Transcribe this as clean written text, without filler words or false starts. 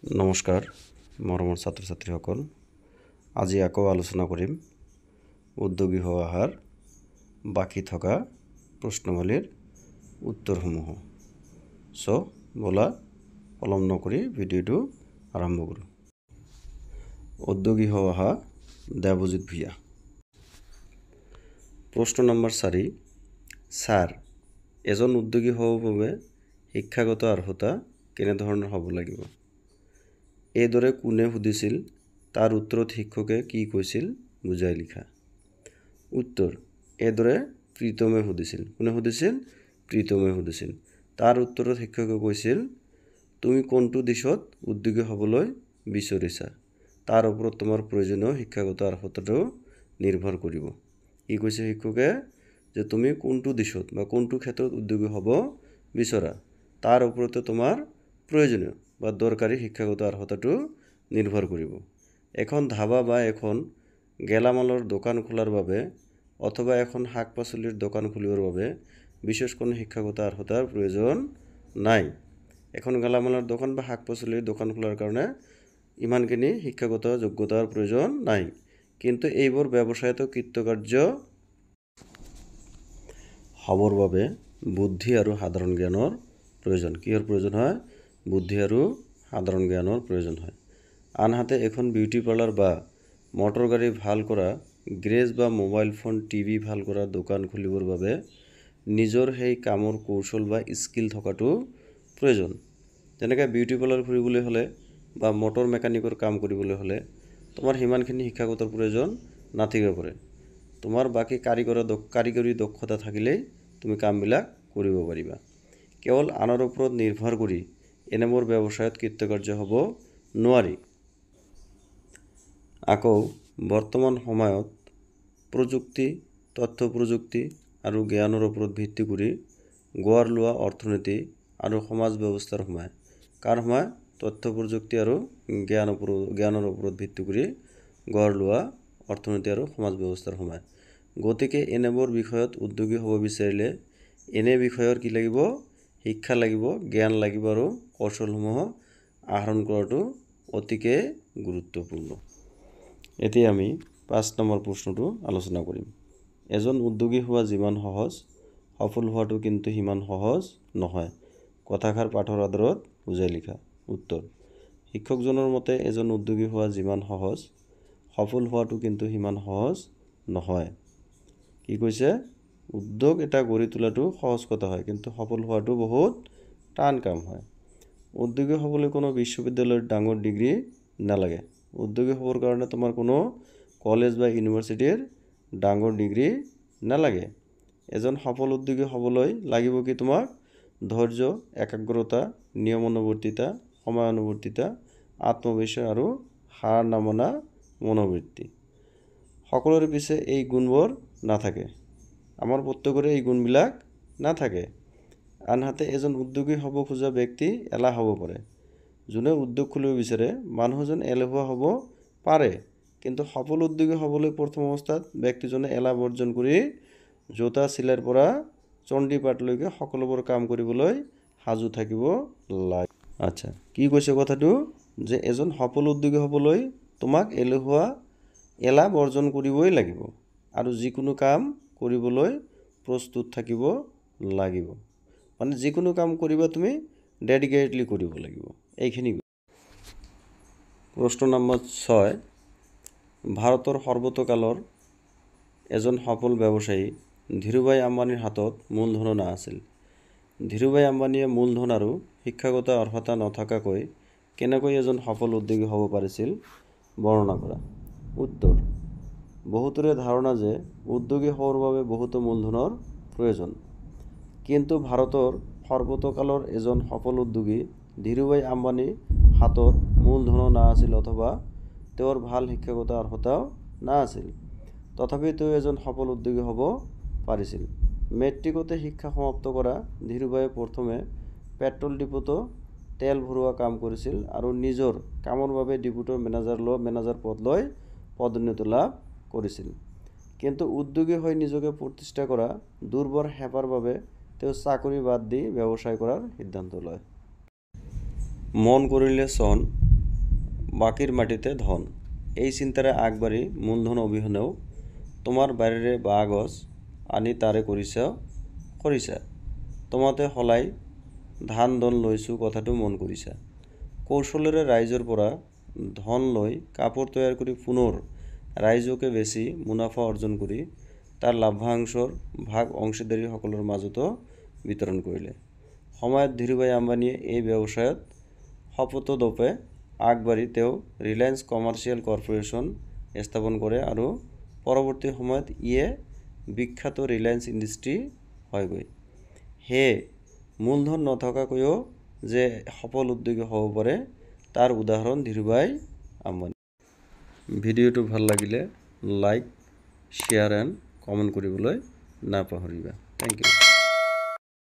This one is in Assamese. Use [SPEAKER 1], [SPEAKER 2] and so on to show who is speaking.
[SPEAKER 1] নমস্কাৰ মৰমৰ ছাত্ৰ ছাত্ৰীসকল, আজি আকৌ আলোচনা কৰিম উদ্যোগী হৈ অহাৰ বাকী থকা প্ৰশ্নমালীৰ উত্তৰসমূহ। চ' ব'লা, পলম নকৰি ভিডিঅ'টো আৰম্ভ কৰোঁ। উদ্যোগী হৈ অহা দেৱজিৎ ভূঞা। প্ৰশ্ন নম্বৰ 4, ছাৰ, এজন উদ্যোগী হ'বৰ বাবে শিক্ষাগত অৰ্হতা কেনেধৰণৰ হ'ব লাগিব? এইদৰে কোনে সুধিছিল? তাৰ উত্তৰত শিক্ষকে কি কৈছিল বুজাই লিখা। উত্তৰ, এইদৰে প্ৰীতমে সুধিছিল। কোনে সুধিছিল? প্ৰীতমে সুধিছিল। তাৰ উত্তৰত শিক্ষকে কৈছিল, তুমি কোনটো দিশত উদ্যোগী হ'বলৈ বিচাৰিছা তাৰ ওপৰত তোমাৰ প্ৰয়োজনীয় শিক্ষাগত অৰ্হতাটো নিৰ্ভৰ কৰিব। কি কৈছে শিক্ষকে? যে তুমি কোনটো দিশত বা কোনটো ক্ষেত্ৰত উদ্যোগী হ'ব বিচৰা তাৰ ওপৰতে তোমাৰ প্ৰয়োজনীয় বা দৰকাৰী শিক্ষাগত অৰ্হতাটো নিৰ্ভৰ কৰিব। এখন ধাবা বা এখন গেলামালৰ দোকান খোলাৰ বাবে অথবা এখন শাক পাচলিৰ দোকান খুলিবৰ বাবে বিশেষ কোনো শিক্ষাগত অৰ্হতাৰ প্ৰয়োজন নাই। এখন গেলামালৰ দোকান বা শাক পাচলিৰ দোকান খোলাৰ কাৰণে ইমানখিনি শিক্ষাগত যোগ্যতাৰ প্ৰয়োজন নাই। কিন্তু এইবোৰ ব্যৱসায়তো কৃতকাৰ্য হ'বৰ বাবে বুদ্ধি আৰু সাধাৰণ জ্ঞানৰ প্ৰয়োজন। কিহৰ প্ৰয়োজন হয়? বুদ্ধি আৰু সাধাৰণ জ্ঞানৰ প্ৰয়োজন হয়। আনহাতে এখন বিউটি পাৰ্লাৰ বা মটৰ গাড়ী ভাল কৰা গেৰেজ বা মোবাইল ফোন, টিভি ভাল কৰা দোকান খুলিবৰ বাবে নিজৰ সেই কামৰ কৌশল বা স্কিল থকাটো প্ৰয়োজন। যেনেকৈ বিউটি পাৰ্লাৰ খুলিবলৈ হ'লে বা মটৰ মেকানিকৰ কাম কৰিবলৈ হ'লে তোমাৰ সিমানখিনি শিক্ষাগতৰ প্ৰয়োজন নাথাকিব পাৰে। তোমাৰ বাকী কাৰিকৰী দক্ষতা থাকিলেই তুমি কামবিলাক কৰিব পাৰিবা। কেৱল আনৰ ওপৰত নিৰ্ভৰ কৰি এনেবোৰ ব্যৱসায়ত কৃতকাৰ্য হ'ব নোৱাৰি। আকৌ বৰ্তমান সময়ত প্ৰযুক্তি, তথ্য প্ৰযুক্তি আৰু জ্ঞানৰ ওপৰত ভিত্তি কৰি গঢ় লোৱা অৰ্থনীতি আৰু সমাজ ব্যৱস্থাৰ সময়। কাৰ সময়? তথ্য প্ৰযুক্তি আৰু জ্ঞানৰ ওপৰত ভিত্তি কৰি গঢ় লোৱা অৰ্থনীতি আৰু সমাজ ব্যৱস্থাৰ সময়। গতিকে এনেবোৰ বিষয়ত উদ্যোগী হ'ব বিচাৰিলে এনে বিষয়ৰ কি লাগিব? শিক্ষা লাগিব, জ্ঞান লাগিব আৰু কৌশলসমূহ আহৰণ কৰাটো অতিকে গুৰুত্বপূৰ্ণ। এতিয়া আমি 5 নম্বৰ প্ৰশ্নটো আলোচনা কৰিম। এজন উদ্যোগী হোৱা যিমান সহজ, সফল হোৱাটো কিন্তু সিমান সহজ নহয়। কথাষাৰ পাঠৰ আধাৰত বুজাই লিখা। উত্তৰ, শিক্ষকজনৰ মতে এজন উদ্যোগী হোৱা যিমান সহজ, সফল হোৱাটো কিন্তু সিমান সহজ নহয়। কি কৈছে? উদ্যোগ এটা গঢ়ি তোলাটো সহজ কথা হয়, কিন্তু সফল হোৱাটো বহুত টান কাম হয়। উদ্যোগী হ'বলৈ কোনো বিশ্ববিদ্যালয়ৰ ডাঙৰ ডিগ্ৰী নালাগে। উদ্যোগী হ'বৰ কাৰণে তোমাৰ কোনো কলেজ বা ইউনিভাৰ্চিটিৰ ডাঙৰ ডিগ্ৰী নালাগে। এজন সফল উদ্যোগী হ'বলৈ লাগিব কি তোমাক? ধৈৰ্য, একাগ্ৰতা, নিয়মানুৱৰ্তিতা, সময়ানুৱৰ্তিতা, আত্মবিশ্বাস আৰু হাৰ নামনা মনোবৃত্তি। সকলোৰে পিছে এই গুণবোৰ নাথাকে। আমাৰ প্ৰত্যেকৰে এই গুণবিলাক নাথাকে। আনহাতে এজন উদ্যোগী হ'ব খোজা ব্যক্তি এলাহ হ'ব পাৰে। যোনে উদ্যোগ খুলিব বিচাৰে মানুহজন এলেহুৱা হ'ব পাৰে, কিন্তু সফল উদ্যোগী হ'বলৈ প্ৰথম অৱস্থাত ব্যক্তিজনে এলাহ বৰ্জন কৰি জোতা চিলাইৰ পৰা চণ্ডীপাঠলৈকে সকলোবোৰ কাম কৰিবলৈ সাজু থাকিব লাগে। আচ্ছা, কি কৈছে কথাটো? যে এজন সফল উদ্যোগী হ'বলৈ তোমাক এলাহ বৰ্জন কৰিবই লাগিব আৰু যিকোনো কাম কৰিবলৈ প্ৰস্তুত থাকিব লাগিব। মানে যিকোনো কাম কৰিবা তুমি ডেডিকেটলি কৰিব লাগিব। এইখিনি। প্ৰশ্ন নম্বৰ 6, ভাৰতৰ সৰ্বতকালৰ এজন সফল ব্যৱসায়ী ধীৰুভাই আম্বানীৰ হাতত মূলধনো না আছিল। ধীৰুভাই আম্বানীয়ে মূলধন আৰু শিক্ষাগত অৰ্হতা নথকাকৈ কেনেকৈ এজন সফল উদ্যোগী হ'ব পাৰিছিল বৰ্ণনা কৰা। উত্তৰ, বহুতৰে ধাৰণা যে উদ্যোগী হ'বৰ বাবে বহুতো মূলধনৰ প্ৰয়োজন। কিন্তু ভাৰতৰ সৰ্বতকালৰ এজন সফল উদ্যোগী ধীৰুভাই আম্বানী হাতত মূলধনো না আছিল অথবা তেওঁৰ ভাল শিক্ষাগত অৰ্হতাও না আছিল। তথাপি তেওঁ এজন সফল উদ্যোগী হ'ব পাৰিছিল। মেট্ৰিকতে শিক্ষা সমাপ্ত কৰা ধীৰুভাইয়ে প্ৰথমে পেট্ৰল ডিপোত তেল ভৰোৱা কাম কৰিছিল আৰু নিজৰ কামৰ বাবে ডিপোটোৰ মেনেজাৰ পদ লৈ পদোন্নতি লাভ কৰিছিল। কিন্তু উদ্যোগী হৈ নিজকে প্ৰতিষ্ঠা কৰা দুৰ্বৰ হেঁপাৰ বাবে তেওঁ চাকৰি বাদ দি ব্যৱসায় কৰাৰ সিদ্ধান্ত লয়। মন কৰিলে চন বাকীৰ মাটিতে ধন এই চিন্তাৰে আগবাঢ়ি মূলধন অবিহনেও তোমাৰ বাৰীৰে বাঁহগছ আনি তাৰে কৰিছ খৰিচা। তোমাতে সলাই ধান দোণ লৈছোঁ কথাটো মন কৰিছা। কৌশলেৰে ৰাইজৰ পৰা ধন লৈ কাপোৰ তৈয়াৰ কৰি পুনৰ ৰাইজকে বেচি মুনাফা অৰ্জন কৰি তাৰ লাভ্যাংশৰ ভাগ অংশীদাৰীসকলৰ মাজতো বিতৰণ কৰিলে। সময়ত ধীৰুভাই আম্বানীয়ে এই ব্যৱসায়ত শপতোদপে আগবাঢ়ি তেওঁ ৰিলায়েন্স কমাৰ্চিয়েল কৰ্পোৰেচন স্থাপন কৰে আৰু পৰৱৰ্তী সময়ত ইয়ে বিখ্যাত ৰিলায়েন্স ইণ্ডাষ্ট্ৰী হয়গৈ। সেয়ে মূলধন নথকাকৈও যে সফল উদ্যোগী হ'ব পাৰে তাৰ উদাহৰণ ধীৰুভাই আম্বানী। ভিডিঅ'টো ভাল লাগিলে লাইক, শ্বেয়াৰ এণ্ড কমেণ্ট কৰিবলৈ নাপাহৰিবা। Thank you.